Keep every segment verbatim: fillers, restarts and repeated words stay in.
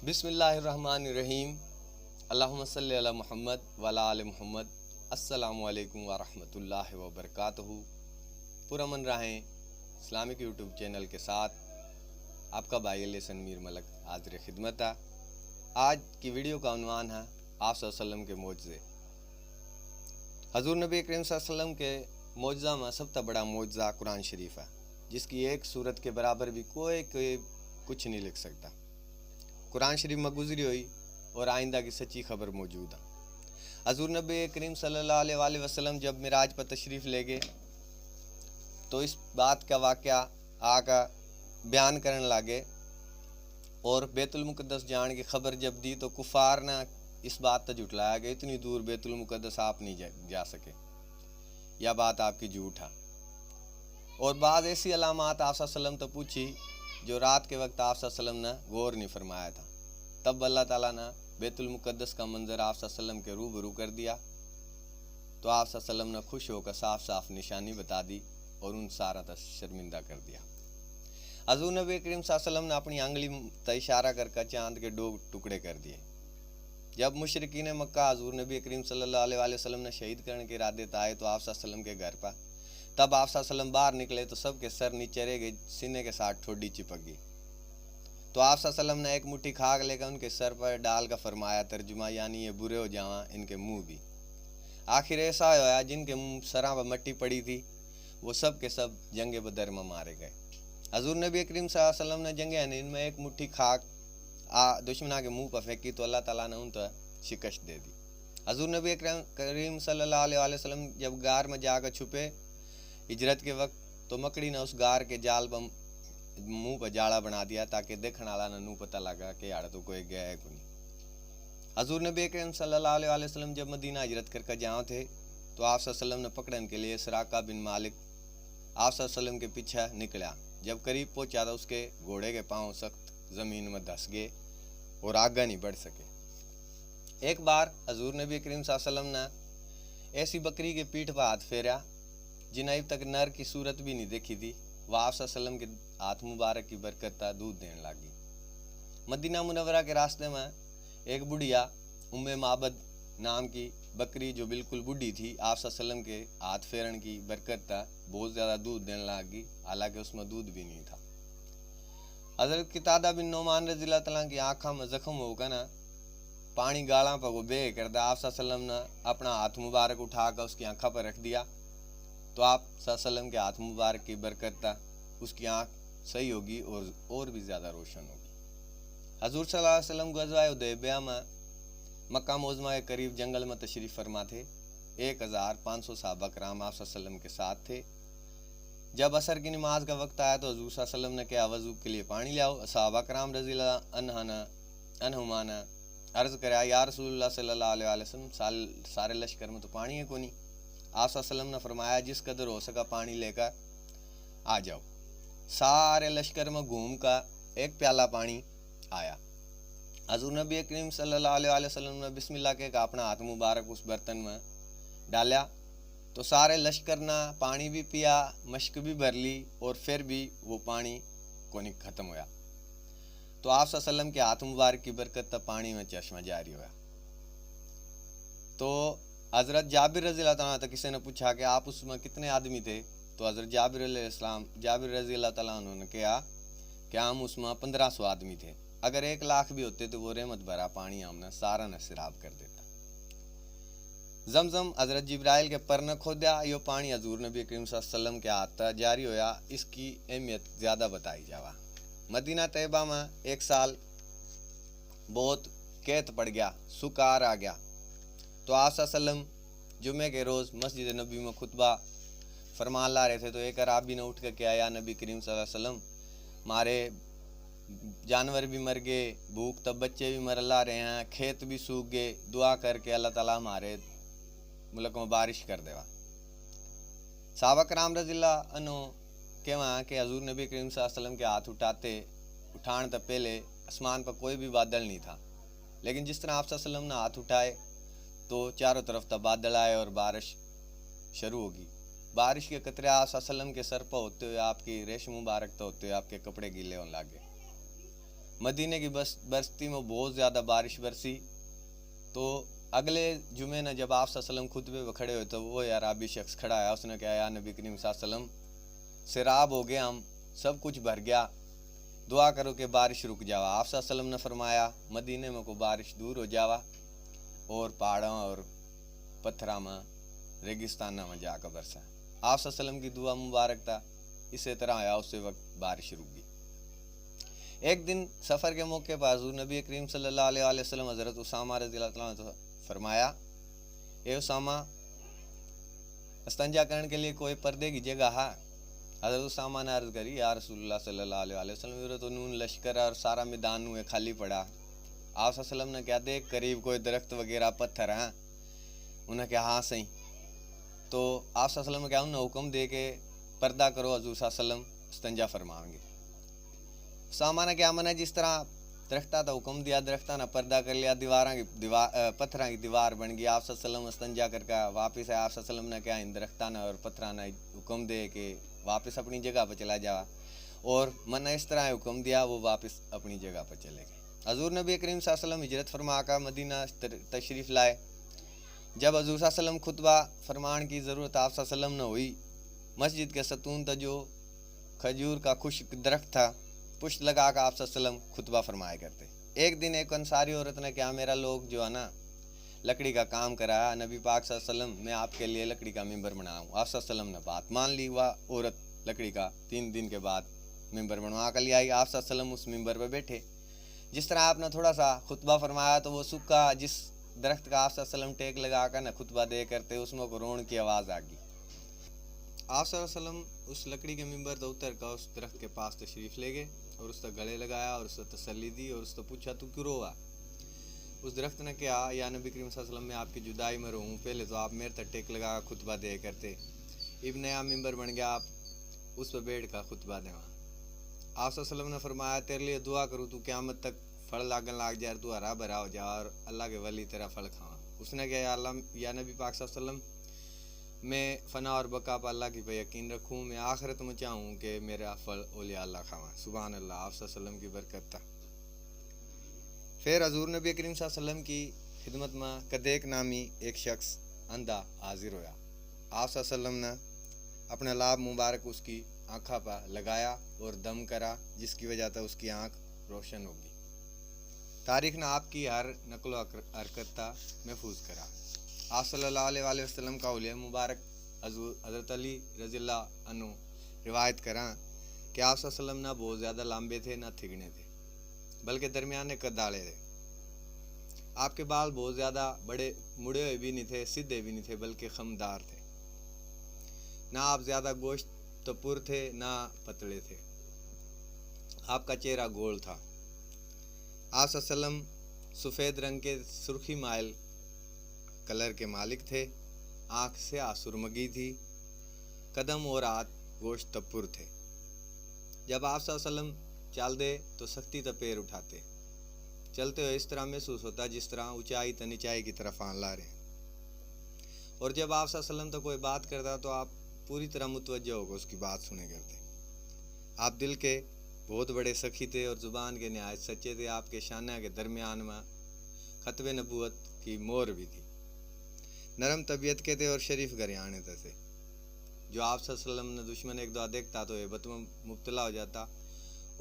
बिस्मिल्लाहिर्रहमानिर्रहीम। अल्लाहुम्मा सल्लि अला मुहम्मद व अला आले मुहम्मद। अस्सलामु अलैकुम व रहमतुल्लाहि व बरकातहू। पुरअमन रहें इस्लामिक YouTube चैनल के साथ आपका भाई अली हसन मीर मलक हाजिर खिदमत है। आज की वीडियो का उन्वान है आप सल्लल्लाहु अलैहि वसल्लम के मोजज़े। हजूर नबी करीम सल्लल्लाहु अलैहि वसल्लम के मोजज़ा में सबसे बड़ा मोजज़ा कुरान शरीफ है, जिसकी एक सूरत के बराबर भी कोई, कोई कुछ नहीं लिख सकता। कुरान शरीफ में गुजरी हुई और आइंदा की सच्ची खबर मौजूद है। हजूर नबी करीम सल्लल्लाहु अलैहि वसल्लम जब मिराज पर तशरीफ़ ले गए तो इस बात का वाक़या आका बयान करने लगे। और बैतुल मुकद्दस जान की खबर जब दी तो कुफार ने इस बात का झुटलाया कि इतनी दूर बैतुल मुकद्दस आप नहीं जा, जा सके, यह बात आपकी झूठ है। और बाद ऐसी अलामत आप सल्लल्लाहु अलैहि वसल्लम तो पूछी जो रात के वक्त आप सल्लल्लाहु अलैहि वसल्लम ने गौर नहीं फरमाया था। तब अल्लाह ताला ने बैतुल मुकद्दस का मंजर आप सल्लल्लाहु अलैहि वसल्लम के रूबरू कर दिया, तो आप सल्लल्लाहु अलैहि वसल्लम ने खुश होकर साफ साफ निशानी बता दी और उन सारा तक शर्मिंदा कर दिया। हजूर नबी करीम सल्लल्लाहु अलैहि वसल्लम ने अपनी आंगली तक इशारा करके चांद के दो टुकड़े कर दिए। जब मुशरिकीन मक्का हजूर नबी करीम सल्लल्लाहु अलैहि वसल्लम ने शहीद करने के इरादे तक आए तो आप सल्लल्लाहु अलैहि वसल्लम के घर पर, तब आप सल्लल्लाहु अलैहि वसल्लम बाहर निकले तो सबके सर नीचे रह गए, सीने के साथ ठोडी चिपक गई। तो आप सल्लल्लाहु अलैहि वसल्लम ने एक मुट्ठी खाक लेकर उनके सर पर डाल का फरमाया तर्जुमा, यानी ये बुरे हो जावां इनके मुंह भी। आखिर ऐसा होया, जिनके मुंह सरां पर मट्टी पड़ी थी, वो सब के सब जंग बदर में मारे गए। हजूर नबी करीम सल्लल्लाहु अलैहि वसल्लम ने जंग हनीन में एक मुट्ठी खाक आ दुश्मना के मुंह पर फेंकी तो अल्लाह ताला ने उन पर शिकस्त दे दी। हजूर नबी अकरम करीम सल्लल्लाहु अलैहि वसल्लम जब गार में जाकर छुपे हिजरत के वक्त, तो मकड़ी ने उस गार के जाल पर मुंह पर जाला बना दिया, ताकि देखण आला ने नू पता लगा कि आड़ तो कोई गया है कोनी। हजूर नबी अकरम सल्लल्लाहु अलैहि वसल्लम जब मदीना हिजरत करके जाओ थे, तो आप सल्लल्लाहु अलैहि वसल्लम ने पकड़न के लिए सराका बिन मालिक आप सल्लल्लाहु अलैहि वसल्लम के पीछे निकला। जब करीब पहुंचा तो उसके घोड़े के पांव सख्त जमीन में धस गए और आगे नहीं बढ़ सके। एक बार हजूर नबी करीम सल्लल्लाहु अलैहि वसल्लम ने ऐसी बकरी के पीठ पर हाथ फेरा, जिन्हें अब तक नर की सूरत भी नहीं देखी थी। वह आप सल्लल्लाहु अलैहि वसल्लम के हाथ मुबारक की बरकत का दूध देने लग गई। मदीना मुनव्वरा के रास्ते में एक बुढ़िया उम्मे माबद नाम की बकरी, जो बिल्कुल बूढ़ी थी, आप सल्लल्लाहु अलैहि वसल्लम के हाथ फेरन की बरकत का बहुत ज़्यादा दूध देने लग गई, हालांकि उसमें दूध भी नहीं था। हजरत कितादा बिन नोमान रज़ी अल्लाह तआला की आँखों में जख्म होकर ना पानी गालां पर वो बेह कर दा। आप सल्लल्लाहु अलैहि वसल्लम ने अपना हाथ मुबारक उठा कर उसकी आँखों पर रख दिया, तो आप सल्लल्लाहु अलैहि वसल्लम के हाथ मुबारक की बरकत था उसकी आँख सही होगी और, और भी ज़्यादा रोशन होगी। हजूर सल्लल्लाहु अलैहि वसल्लम गज़वा हुदैबिया में मक्का मोजमा के करीब जंगल में तशरीफ़ फरमा थे। एक हज़ार पाँच सौ सहाबा कराम आप सल्लल्लाहु अलैहि वसल्लम के साथ थे। जब असर की नमाज का वक्त आया तो हजूर सल्लल्लाहु अलैहि वसल्लम ने कहा, "वजू के लिए पानी ले आओ।" सहाबा कराम रज़ी अल्लाह अन्हा ने, अन्हुमा ने अर्ज़ करा, "या रसूलुल्लाह सल्लल्लाहु अलैहि वसल्लम, साल-, सारे लश्कर में तो पानी है कोनी।" आप सल्लल्लाहु अलैहि वसल्लम ने फरमाया, "जिस कदर हो सका पानी लेकर आ जाओ।" सारे लश्कर में घूम का एक प्याला पानी आया। हजूर नबी करीम सल्लल्लाहु अलैहि वसल्लम ने बिस्मिल्लाह के का अपना हाथ मुबारक उस बर्तन में डाला, तो सारे लश्कर ने पानी भी पिया, मशक भी भर ली, और फिर भी वो पानी कोनी खत्म होया। तो आप सल्लल्लाहु अलैहि वसल्लम के हाथ मुबारक की बरकत तै पानी में चश्मा जारी होया। तो हजरत जाबिर रज़ी अल्लाह तआला तै किसी ने पूछा कि आप उसमें कितने आदमी थे, तो हजरत जाबिर अलैहिस्सलाम, जाबिर रज़ी अल्लाह तआला अन्हु ने कहा कि हम उसमें पन्द्रह सौ आदमी थे। अगर एक लाख भी होते तो वो रहमत भरा पानी हमने सारा ने सैराब कर देता। जमजम हजरत जिब्राइल के पर ने खोदा, यो पानी हजूर नबी करीम सल्लल्लाहु अलैहि वसल्लम के हाथ तै जारी होया, इसकी अहमियत ज़्यादा बताई जावा। मदीना तैयबा में एक साल बहुत कैत पड़ गया, सुकार आ गया। तो आप सल्लल्लाहु अलैहि वसल्लम जुम्मे के रोज़ मस्जिद नबी में खुतबा फरमान ला रहे थे, तो एक अराबी ने उठ के कहा, "या नबी करीम सल्लल्लाहु अलैहि वसल्लम, म्हारे जानवर भी मर गए, भूख तै बच्चे भी मर ला रहे हैं, खेत भी सूख गए, दुआ करके अल्लाह ताला हमारे मुल्क में बारिश कर देवा।" सहाबा कराम रज़ी अल्लाह अन्हु कहवा कि हजूर नबी करीम सल्लल्लाहु अलैहि वसल्लम के हाथ उठाते, उठान तै पहले आसमान पर कोई भी बादल नहीं था, लेकिन जिस तरह आप सल्लल्लाहु अलैहि वसल्लम ने हाथ उठाए तो चारों तरफ तै बादल आए और बारिश शुरू होगी। बारिश के कतरे आप सल्लल्लाहु अलैहि वसल्लम के सर पर होते हुए, आपकी रेश मुबारक तै होते हुए आपके कपड़े गीले होने लग गए। मदीने की बस-, बस्ती में बहुत ज़्यादा बारिश बरसी। तो अगले जुमे ने जब आप सल्लल्लाहु अलैहि वसल्लम खुतबे पे खड़े हुए, तो वो अराबी शख्स खड़ा आया, उसने कहा, "या नबी करीम सल्लल्लाहु अलैहि वसल्लम, सैराब हो गया, हम सब कुछ भर गया, दुआ करो कि बारिश रुक जावा।" आप सल्लल्लाहु अलैहि वसल्लम ने फरमाया, "मदीने में को बारिश दूर हो जावा और पहाड़ों और पत्थरा में, रेगिस्ताना में जाकर बरसा।" आप सल्लल्लाहु अलैहि वसल्लम की दुआ मुबारक था, इसी तरह आया, उसी वक्त बारिश रुक गई। एक दिन सफ़र के मौके पर हजूर नबी करीम सल्लल्लाहु अलैहि वसल्लम हज़रत उसामा रज़ी अल्लाह तआला अन्हु फरमाया, "ए उसामा, इस्तंजा करने के लिए कोई पर्दे की जगह है?" हजरत उसामा ने अर्ज करी, "या रसूलुल्लाह सल्लल्लाहु अलैहि वसल्लम, इरे तो नून लश्कर है और सारा मैदान नू है, खाली पड़ा।" आप सल्लल्लाहु अलैहि वसल्लम ने कहा, "देख, करीब कोई दरख्त वगैरह पत्थर हैं?" उन्हें कहा, "हाँ सही।" तो आप सल्लल्लाहु अलैहि वसल्लम ने कहा, "उन्हें हुक्म दे के पर्दा करो, हजूर सल्लल्लाहु अलैहि वसल्लम इस्तंजा फरमाएंगे।" उसामा ने कहा, "मैंने जिस तरह दरख्तां का हुक्म दिया, दरख्तां ने पर्दा कर लिया, दीवारां की दीवार, अ, पत्थरां की दीवार बन गई।" आप सल्लल्लाहु अलैहि वसल्लम इस्तंजा करके वापस आए। आप सल्लल्लाहु अलैहि वसल्लम ने कहा, "इन दरख्तां ने और पत्थरां ने हुक्म दे के वापस अपनी जगह पर चला जावा, और मैंने इस तरह हुक्म दिया, वो वापस अपनी जगह पर चले गए।" हजूर नबी करीम सल्लल्लाहु अलैहि वसल्लम हिजरत फरमा कर मदीना तर-, तशरीफ़ लाए। जब हजूर सल्लल्लाहु अलैहि वसल्लम खुतबा फरमान की ज़रूरत आप सल्लल्लाहु अलैहि वसल्लम ने हुई, मस्जिद के सतून तक जो खजूर का खुश्क दरख्त था, पुश्त लगा कर आप सल्लल्लाहु अलैहि वसल्लम खुतबा फरमाया करते। एक दिन एक अंसारी औरत ने कहा, "मेरा लोग जो है ना, लकड़ी का काम कराया, नबी पाक सल्लल्लाहु अलैहि वसल्लम, मैं आपके लिए लकड़ी का मिंबर बनाऊँ।" आप सल्लल्लाहु अलैहि वसल्लम ने बात मान ली। वह औरत लकड़ी का तीन दिन के बाद मिंबर बनवा कर ले आई। आप सल्लल्लाहु अलैहि वसल्लम उस मिंबर पर बैठे। जिस तरह आपने थोड़ा सा खुतबा फरमाया, तो वो सूखा, जिस दरख्त का आप सल्लल्लाहु अलैहि वसल्लम टेक लगा कर न खुतबा दे करते, उसमें को रोन की आवाज़ आ गई। आप सल्लल्लाहु अलैहि वसल्लम उस लकड़ी के मिंबर तो उतर कर उस दरख्त के पास तशरीफ़ ले गए और उसका गले लगाया और उससे तसल्ली दी और उससे पूछा, "तू क्यों रोवा?" उस दरख्त ने कहा, "या नबी करीम सल्लल्लाहु अलैहि वसल्लम, मैं आपकी जुदाई में रोऊँ, पहले तो आप मेरे तक टेक लगा कर खुतबा दे करते, इब नया मिंबर बन गया, आप उस पर बैठ कर खुतबा देवा।" आप सल्लल्लाहु अलैहि वसल्लम ने फरमाया, "तेरे लिए दुआ करूँ, तू क़यामत तक फल लागन लाग जाए, तू हरा भरा हो जा और अल्लाह के वली तेरा फल खावा।" उसने कहा, "या अल्लाह, या नबी पाक सल्लल्लाहु अलैहि वसल्लम, मैं फना और बका पर अल्लाह की पे यकीन रखूँ, मैं आखिरत में चाहूँ कि मेरा फल औलिया अल्लाह खावा।" सुबहान अल्लाह, आप सल्लल्लाहु अलैहि वसल्लम की बरकत था। फिर हजूर नबी करीम सल्लल्लाहु अलैहि वसल्लम की खिदमत में कदेक नामी एक शख्स अंधा हाजिर होया। आप सल्लल्लाहु अलैहि वसल्लम ने अपना लाभ मुबारक उसकी आँखा पर लगाया और दम करा, जिसकी वजह से उसकी आँख रोशन होगी। तारीख ने आपकी हर नकलो हक-, हरकत का महफूज करा। आप सल्लल्लाहु अलैहि वसल्लम का हुलिया मुबारक हजूर हजरत अली रज़ियल्लाहु अन्हु रिवायत करा कि आप सल्लल्लाहु अलैहि वसल्लम ना बहुत ज़्यादा लंबे थे, ना थिगने थे, बल्कि दरमियाने कद आले थे। आपके बाल बहुत ज़्यादा बड़े मुड़े हुए भी नहीं थे, सीधे भी नहीं थे, बल्कि खमदार थे। ना आप ज़्यादा गोश्त तपुर थे, ना पतले थे। आपका चेहरा गोल था। आप सल्लल्लाहु अलैहि वसल्लम सफ़ेद रंग के सुर्खी माइल कलर के मालिक थे। आँख स्याह सुरमगी थी। कदम और हाथ गोश्त तपुर थे। जब आप सल्लल्लाहु अलैहि वसल्लम चालदे तो सख्ती तै पैर उठाते। चलते हुए इस तरह महसूस होता जिस तरह ऊंचाई तै निचाई की तरफ आन ला रहे हैं। और जब आप सल्लल्लाहु अलैहि वसल्लम तै कोई बात करता तो आप पूरी तरह मुतवज्जो होकर उसकी बात सुने करते। आप दिल के बहुत बड़े सखी थे और जुबान के नहायत सच्चे थे। आपके शाना के दरमियान में खतबे नबूवत की मोहर भी थी। नरम तबीयत के थे और शरीफ घराने तै थे। जो आप सल्लल्लाहु अलैहि वसल्लम ने दुश्मन एक दो देखता तो हेबत में मुब्तला हो जाता,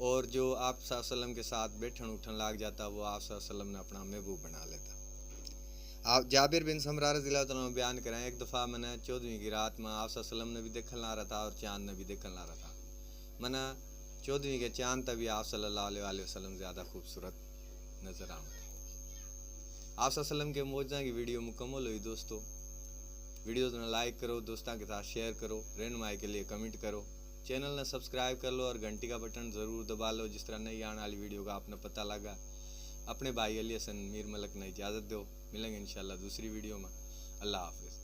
और जो आप सल्लल्लाहु अलैहि वसल्लम के साथ बैठन उठन लाग जाता, वो आप सल्लल्लाहु अलैहि वसल्लम ने अपना महबूब बना लेता। आप जाबिर बिन समरा रज़ी अल्लाह तआला अन्हु बयान करें, एक दफ़ा मैंने चौदहवीं की रात में आप सल्लल्लाहु अलैहि वसल्लम ने भी देखन ला रहा था और चांद ने भी देखन ला रहा था। मैंने चौदहवीं के चांद तै भी आप सल्लल्लाहु अलैहि वसल्लम ज़्यादा खूबसूरत नजर आवे थे। आप सल्लल्लाहु अलैहि वसल्लम के मौजज़ां की वीडियो मुकम्मल हुई दोस्तों। वीडियो ने लाइक करो, दोस्तों के साथ शेयर करो, रहनुमाई के लिए कमेंट करो, चैनल ने सब्सक्राइब कर लो और घंटी का बटन ज़रूर दबा लो, जिस तरह नई आने वाली वीडियो का आपने पता लगा। अपने भाई अली हसन मीर मलक ने इजाज़त दो, मिलेंगे इंशाल्लाह दूसरी वीडियो में। अल्लाह हाफिज़।